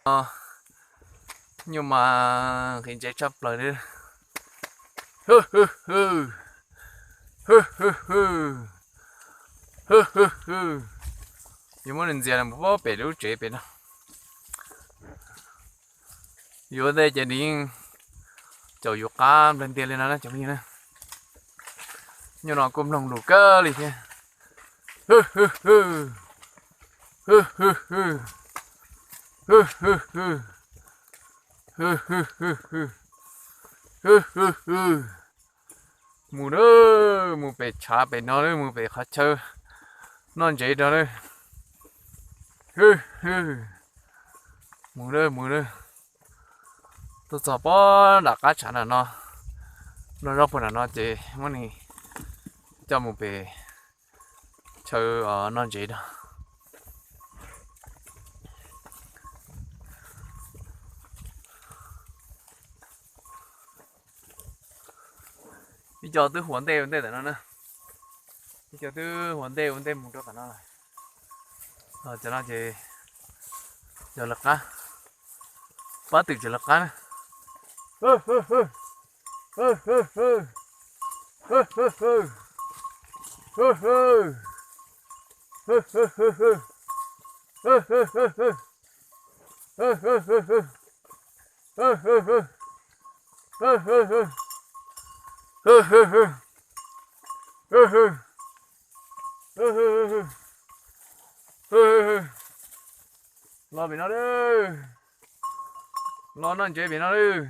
Nyuj mas nqhis ntsev tshaj plaws li. Hwj hwj hwj, hwj hwj hwj, hwj hwj hwj. Yuav muab nws ntxias mus pem lub tsev pem no. Yuav ntej ces nws yeej caum yus qab nplawg ntiag li no na cov phooj ywg na. Nyuj no kuj mloog lus kawg li thiab. Hwj hwj hwj, hwj hwj hwj, hwj hwj hwj, hwj hwj hwj, hwj hwj hwj. Mus na, mus pem tshav pem no na, mus pem qhov chaw noj ntsev no na. Hwj hwj, mus na mus na. Tuaj txog pob nram qab tshav nram no, noj zaub puag nram no ces muab nws coj mus pem chaw noj ntsev no. Ib co twb huas ntej ua ntej ntawm no na. Ib co twb huas ntej ua ntej mus rau tom no lawm. Cov no ces yog lawv qab, pab twm tseem lawv qab na. Los pem no lawm. Los noj ntsev pem no lawm.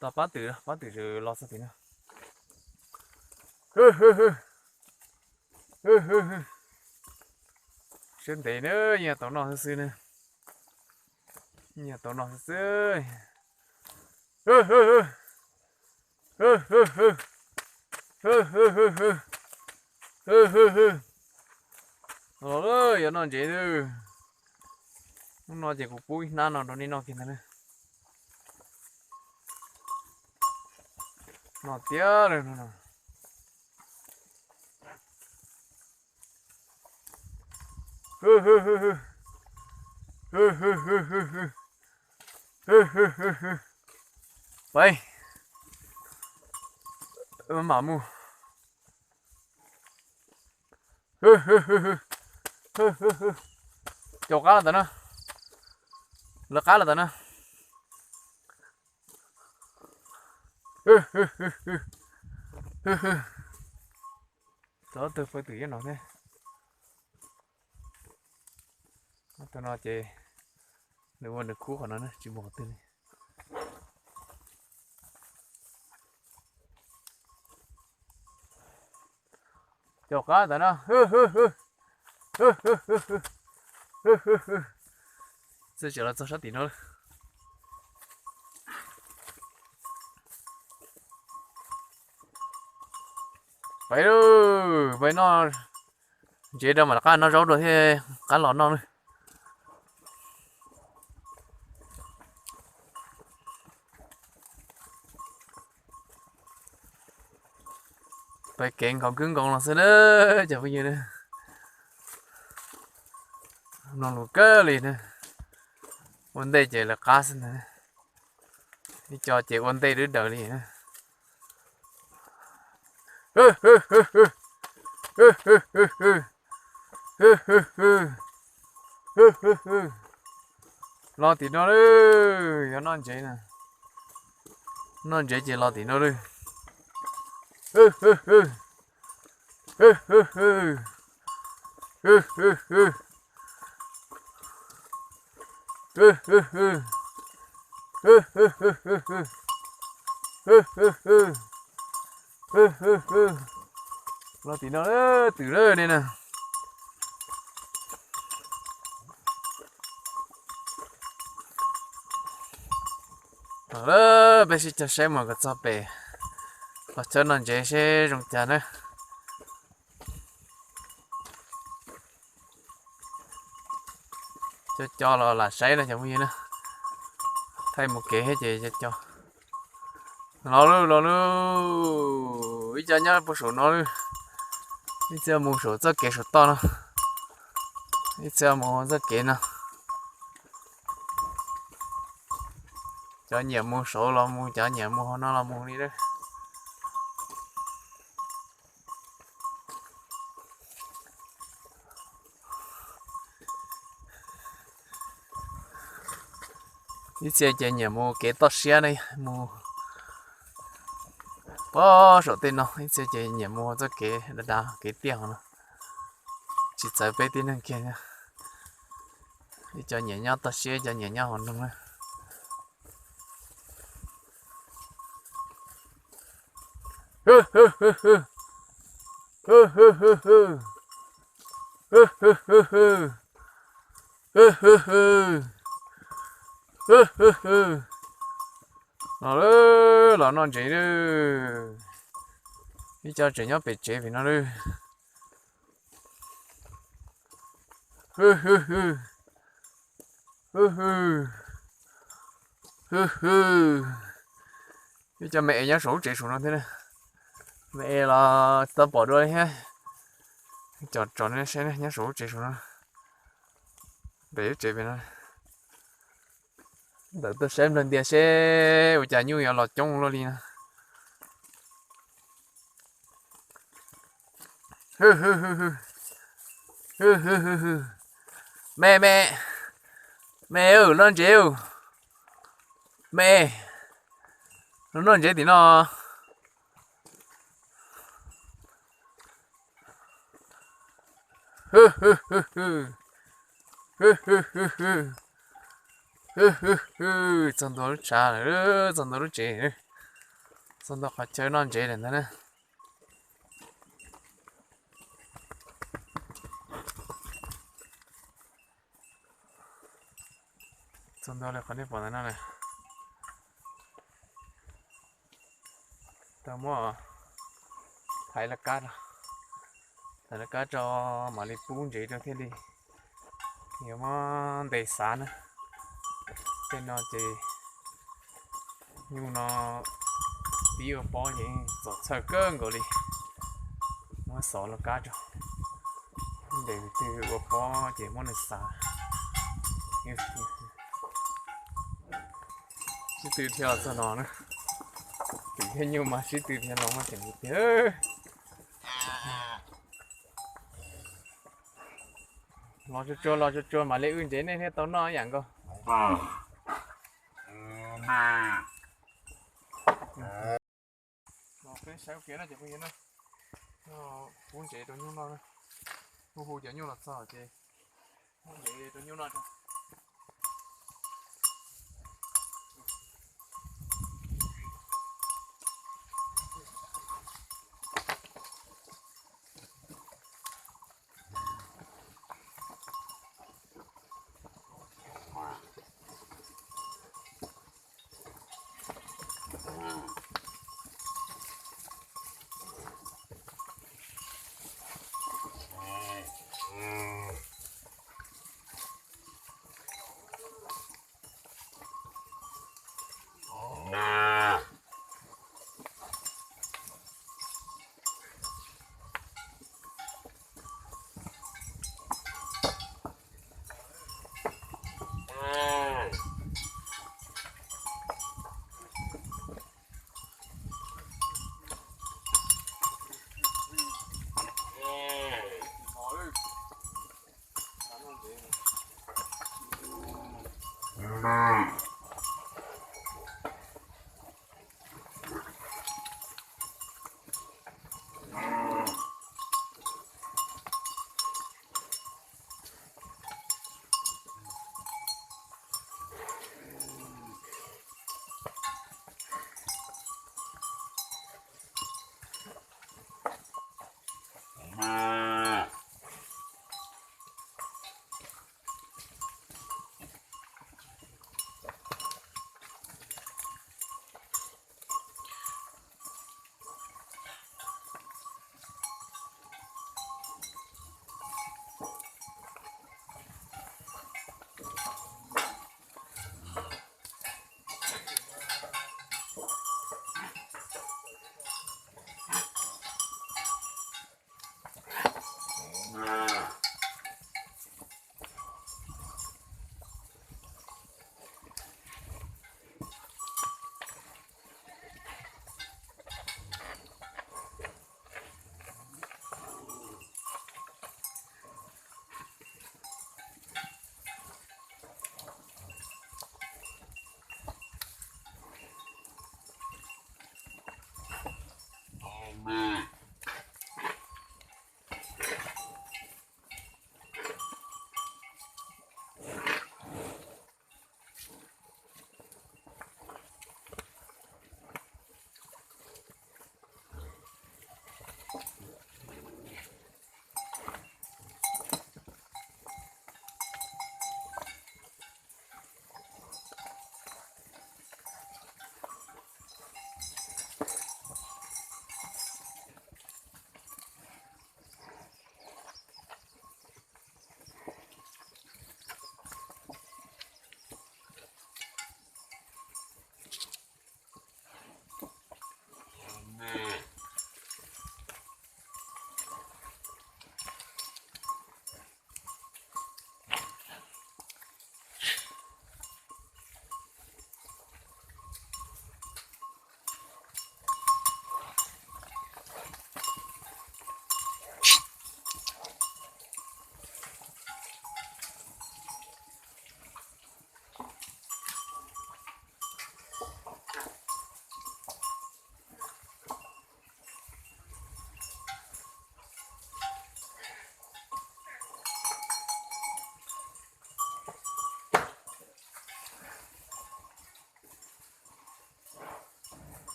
Tos pab twm, pab twm los txog tim no. Siab ntev na, yeej tau noj xwb xwb na. Yeej tau noj xwb xwb. Los lawm, yuav noj ntsev lawm. Hnub no ces kuv pub ib hnab no rau nej noj kiag ntag na. Noj tiag lawm no. Peb mam mus. Caum qab los ntawm no. Lawv qab los ntawm no. Txog tug pawg twm nyob no thiab. Tus no ces nws ua nws khub qhov no tsis mus qhov twg li. Caum qab ntawm no. Txawm tseem los txog sab tim no lawm. Peb lawm, peb noj ntsev rau mam rov qab noj zaub dua thiab qab los noj na. Peb kev nkaus kwb nkaus los xwb na cov phooj ywg na. Mloog lus kawg li na. Ua ntej ces lawv qab xwb ntag. Ib co ces ua ntej dawb daws li na. Los tim no lawm, yuav noj ntsev na. Noj ntsev ces los tim no lawm. Los tim no lawm, twm lawm ne na. Peb sib cog saib mus kom txog pem qhov chaw noj ntsev seb zoo cas na. Cov cov los lam saib no cov phooj ywg na. Thaij mus kev thiab ces cov, los lawm los lawm, ib co nyob puag saum no lawm. Ib txhia mus saum txoj kev saum toj no, ib txhia mus txoj kev no. Cov nyiam mus saud los mus, cov nyiam mus hauv no los mus li lawm. Ib txhia ces nyiam mus kev toj siab ne, mus puag saum tej no, ib txhia ces nyiam mus txoj kev dav dav kev tiaj hauv no, tsis txawv peb tib neeg kiag. Ib co nyiam nyob toj siab, ib co nyiam nyob hauv nroog na. Los lawm, los noj ntsev lawm. Ib co tseem nyob pem tsev pem no lawm. Hwj hwj hwj. Hwj hwj. Hwj hwj. Ib co me es nyob saum lub tsev saum no thiab na. Me es los tsis tau pom dua li thiab. Cov tsom nej saib nyob saum lub tsev saum no. Pem lub tsev pem no. Ntawm tuaj saib nplawg ntias seb ua cas nyuj yuav los coob luaj li no. Hwj hwj hwj. Hwj hwj hwj hwj. Me me. Me, noj ntsev. Me, los noj ntsev tim no. Hwj hwj hwj hwj. Hwj hwj hwj hwj. Hwj hwj hwj. Txog ntua lub tshav lawm, txog ntua lub tsev, txog ntua qhov chaw noj ntsev lawm ntag na. Txog ntua li qhov nej pom ntawm no na. Tau muab thaiv laj kab, thaiv laj kab tso mam li pub ntsev rau thiaj li yuav muab ntes xav na. Tej no ces nyuj no pib ua pob ces txaus txhawj kawg nkaus li. Muab xov laj kab tso, ntes twg ua pob ces muab nws xav. Sib tw dhia los txog no na. Twm thiab nyuj mas sib tw dhia los mas tseem tiag. Los tsuag tsuag los tsuag tsuag mam li wb ntsev nej thiaj tau noj ib yam nkaus. Los peb saib kiag na cov phooj ywg na. Pub ntsev rau nyuj noj na. Hu hu cov nyuj los txog ces pub ntsev rau nyuj noj tso.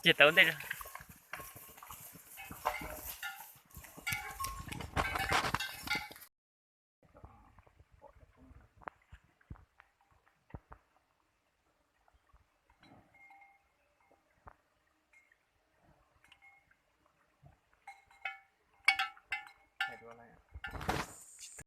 Ces tau ntej.